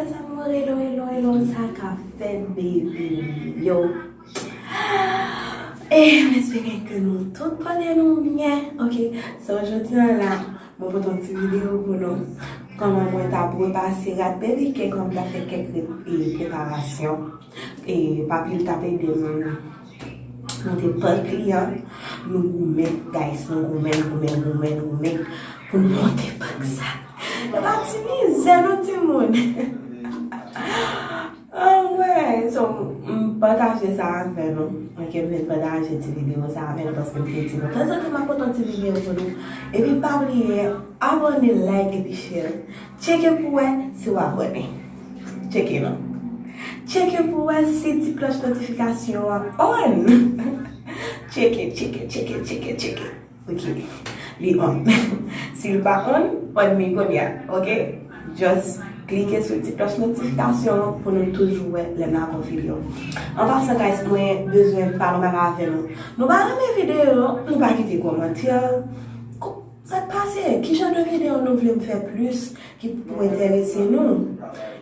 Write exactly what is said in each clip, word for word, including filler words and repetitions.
Mes amours, hello, hello, hello, sa ka fèt, baby. Yo. Eh, m espere ke nou tout pote nou byen. Ok, so jodi a la, mwen pote yon ti videyo pou nou. Kòman mwen t ap repase rad Baby K, kòman m t ap fè kèk re- e preparasyon. E papi l t ap ede m monte prank li an. Nou goumen, guys, nou goumen, goumen, goumen, goumen pou n monte prank sa. E pa ti mizè non, timoun. Anmwey, so, m pataje sa avè nou. Ok, m vin pataje ti videyo sa avè nou paske m te di nou. Tanzantan m ap pote yon ti videyo pou nou. Epi pa bliye, abòne, like epi share. Tcheke pou wè si w abòne. Tcheke non. Tcheke pou wè si ti klòch notifikasyon an on. Tcheke, tcheke, tcheke, tcheke, tcheke. Ok. Li on. Si l pa on, on li kounye a. Ok? Just klike sou ti klòch notifikasyon an pou nou toujou wè lè m lage yon videyo. An pasan, guys, mwen bezwen pale yon bagay avè nou. Nou pa renmen videyo, nou pa kite kòmantè. Ko- Sa k pase? Ki jan de videyo nou vle m fè plis ki pou enterese nou?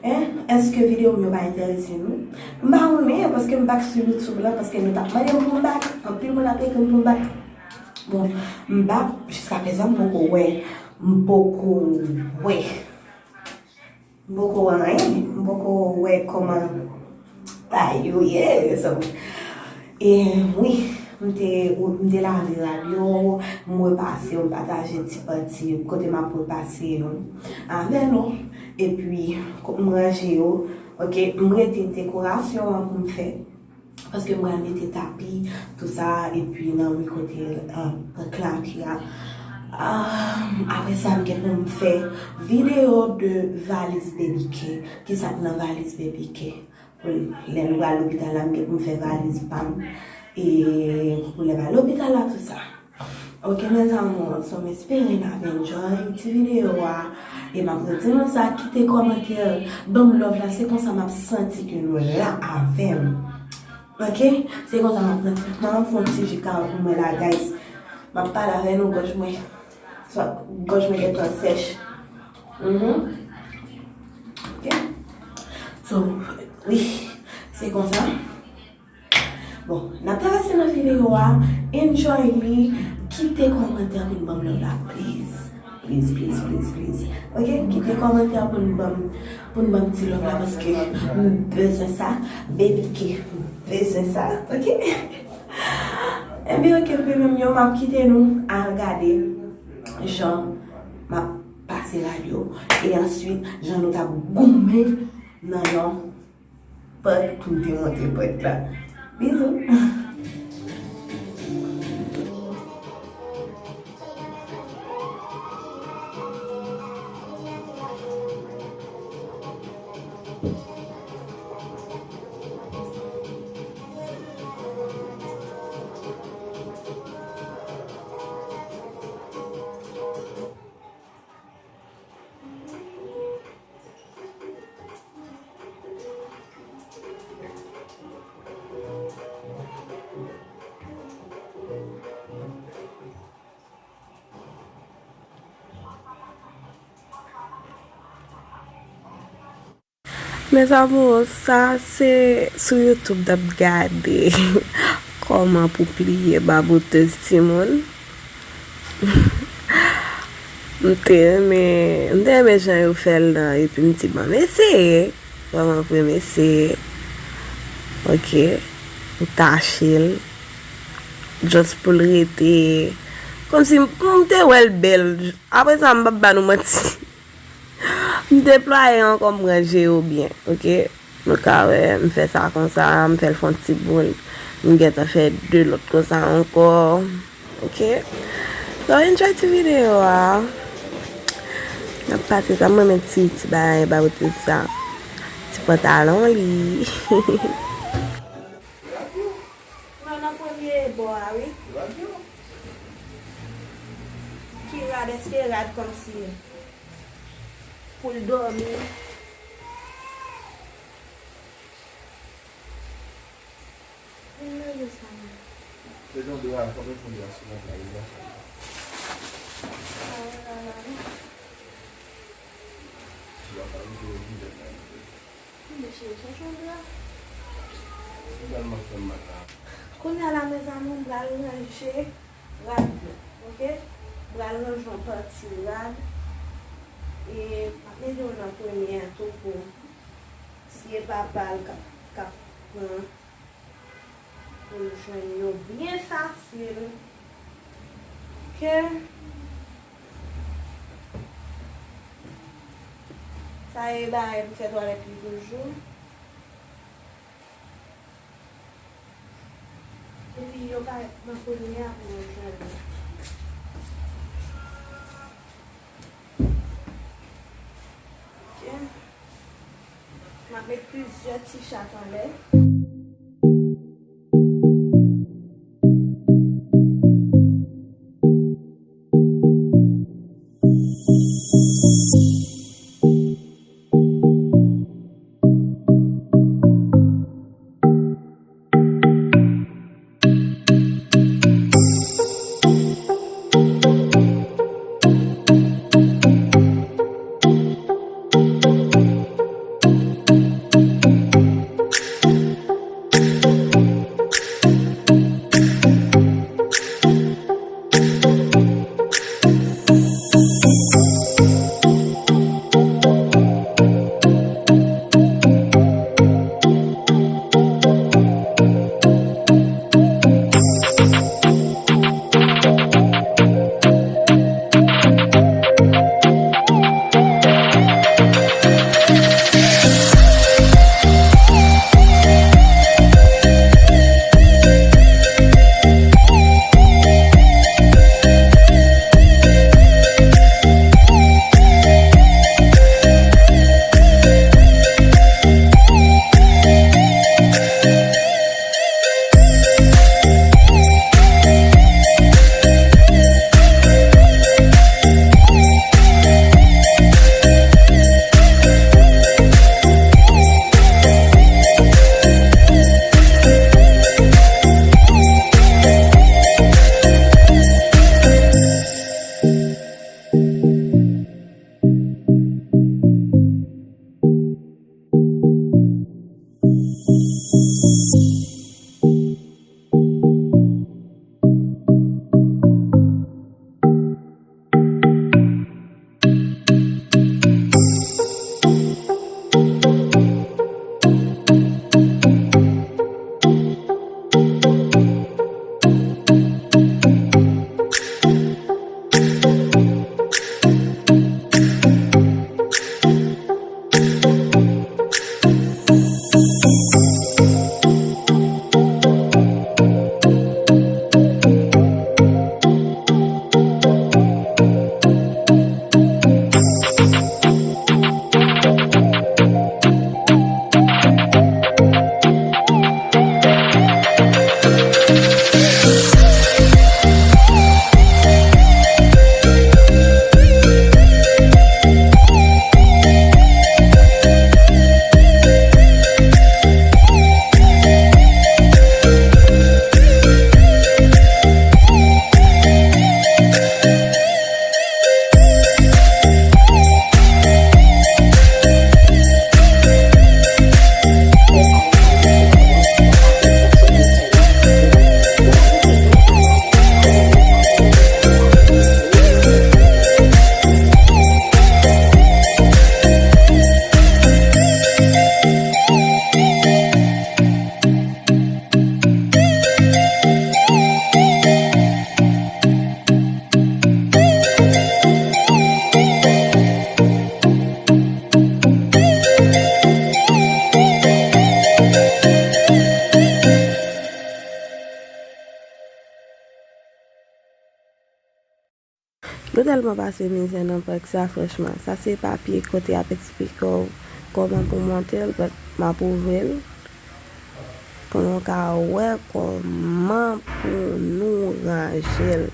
Hein? Èske videyo m yo pa enterese nou? M pa konnen, paske m back sou YouTube la, paske nou t ap mande m pou m back. Anpil moun ap ekri m pou m back. Bon, m back, jiskaprezan, m poko wè. M poko wè. M poko wè anyen, m poko wè kòman bagay yo ye, so, e wi, m te, m te lave rad yo, m repase yo, m pataje ti pati kote m ap repase yo avè nou, epi ko- m ranje yo, ok, m rete dekorasyon an pou m fè. Paske m pral mete tapi, tou sa, epi nan wi kote, ah, prank la, epi a, ah, apre sa, m gen pou m fè videyo de valiz Baby K. Kisa k nan valiz Baby K? Pou lè nou pral lopital la, m gen pou m fè valiz pa m. E pou lè m al lopital la, tou sa. Ok, mes amours, so m espere n ap enjoy ti videyo a. E m ap redi nou sa, kite kòmantè, ban m love la, se konsa m ap santi ke nou la avè m. Ok? Se konsa m ap santi. Mwen, m ap fè yon ti ji kawòt pou mwen la, guys. M ap pale avè nou, gòj mwen. Swa, gòj mwen gentan sèch. Mhm. Ok? So, wi, se konsa. Bon, n ap travèse nan videyo a, enjoy li, kite kòmantè pou n ban m love la, please. Please, please, please, please. Ok, kite kòmantè pou n ban m, pou n ban m ti love la, paske m bezwen sa, Baby K, m bezwen sa, ok? Ebyen, ok, bebe m yo, m ap kite nou al gade jan m ap pase rad yo, e answit, jan nou t ap goumen nan yon prank pou m te monte prank la. Bizou. Mes amours, sa se sou YouTube n ap gade kòman pou pliye babotèz timoun. M te renmen, m te renmen jan yo fè l nan, epi m di, "Bon, m eseye." Vrèman vre, m eseye. Ok. M tache l. Just pou l rete. Kòmsi m, m te wè l bèl. Apre sa, m p ap ba nou manti. M deplwaye ankò, m ranje yo byen, ok? Nou ka wè, m fè sa konsa, m fè l fè yon ti boul. M gentan fè de lòt konsa ankò, ok? So, enjoy ti videyo a. N ap pase sa, m renmen ti, ti bagay ba kote sa. Ti pantalon li. Pran nan premye bò a, wi. Ki rad, èske rad kòmsi pou l dòmi? Vin nan yo sa, mwen. Se jan de a, konbyen fon de a sou la, la, la. Ah, la, la, wi. Ti a pa rive, vin nan yo. Mesye, sa chanm la. Ou tèlman fè m mal la. Kounye a la, mezanmi, m pral ranje rad yo, oke? M pral ranje yon pati rad. E m ap mete yo nan premye a tou pou si e papa l k ap, k ap pran. Pou l jwenn yo byen fasil. Ke sa e bagay pou fè twalèt li toujou. Epi yo parèt nan premye a pou yo jwenn yo. Ok. M ap met plizyè ti chat anlè. Nou tèlman pase mizè nan prank sa, franchman. Sa se papye kote y ap eksplike w kòman pou monte l, but m ap ouvri l pou nou ka wè kòman pou nou ranje l.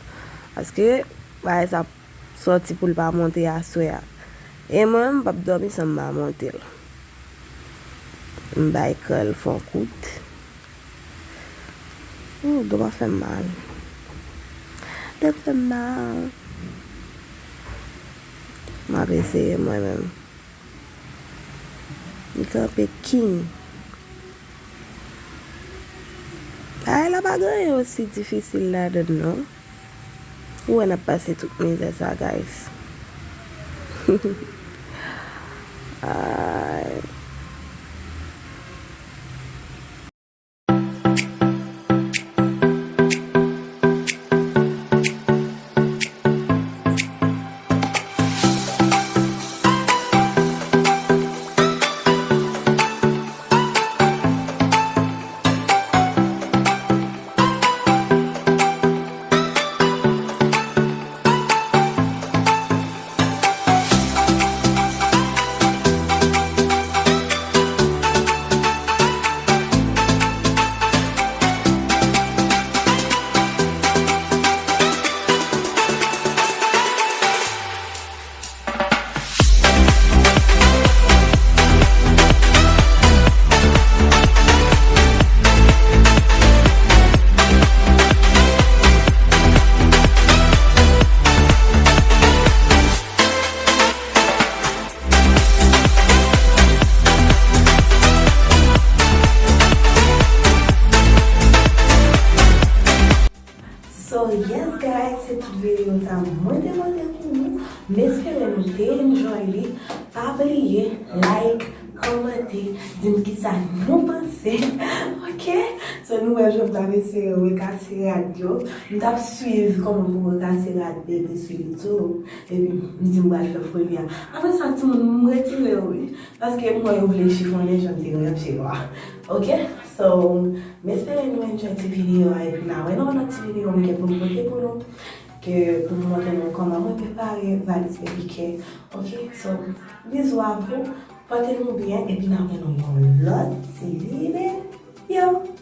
Paske bagay sa ap sòti pou l pa monte aswè a. E mwen, m p ap dòmi san m pa monte l. M bay krèl fon kout. Ooh, do m ap fè m mal. Do m fè m mal. M ap eseye mwen menm. Li kanpe king. Bagay la pa gen anyen osi difisil ladan l non. Ou wè n ap pase tout mizè sa, guys. Ay. So, yes, guys, se tout videyo sa mwen te pote pou nou. M espere nou te enjoy li. Pa bliye like, kòmante, di m kisa nou panse. Ok? So, nou wè jan m t ap eseye rekase rad yo. M t ap swiv kòman pou rekase rad bebe sou YouTube. Epi, m di m pral fè foli a. Apre sa, timoun, m retire yo, wi. Paske m wè yo vle chifonnen jan m te range yo a. Ok? So, m espere nou enjoy ti videyo a, epi n a wè nan yon lòt ti videyo m gen pou m pote pou nou, ke pou m montre nou kòman mwen prepare valiz baby care. Ok? So, bizou avou, pòte nou byen, epi n a wè nan yon lòt ti videyo.